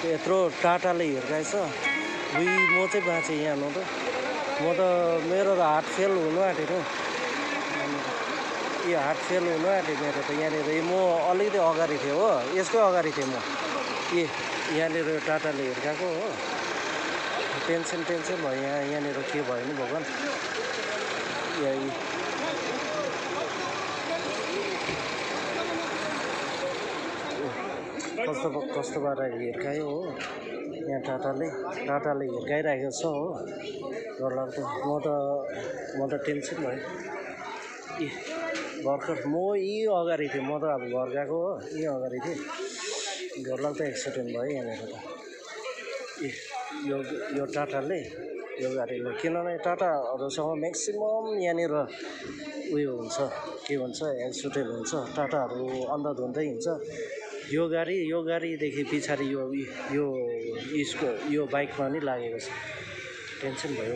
यत्रो टाटाले हिर्काएछ म चाहिँ बाँचेँ यहाँ न त म त मेरो त हार्ट फेल हुनु आँटेको यो हार्ट फेल हुनु आँट्यो मेरो त यहाँनिर म अलिकति अगाडि थिएँ हो यसकै अगाडि थिएँ म यहाँनिर टाटाले हिर्काएको हो टेन्सन भयो यहाँनिर के भयो नि भगवान् कस्तो पारेर हिर्कायो हो यहाँ टाटाले हिर्काइरहेको छ हो डरलाग्दो म त टेन्सन भयो भर्खर म यहीँ अगाडि थिएँ म त अब घर गएको हो यहीँ अगाडि थिएँ डरलाग्दो एक्सिडेन्ट भयो यहाँनिर त यो टाटाले यो गाडीले किनभने टाटाहरूसँग म्याक्सिमम् यहाँनिर उयो हुन्छ के भन्छ एक्सिडेन्ट हुन्छ टाटाहरू अन्धाधुन्दै हिँड्छ यो गाडीदेखि पछाडि यो बाइकमा नि लागेको छ टेन्सन भयो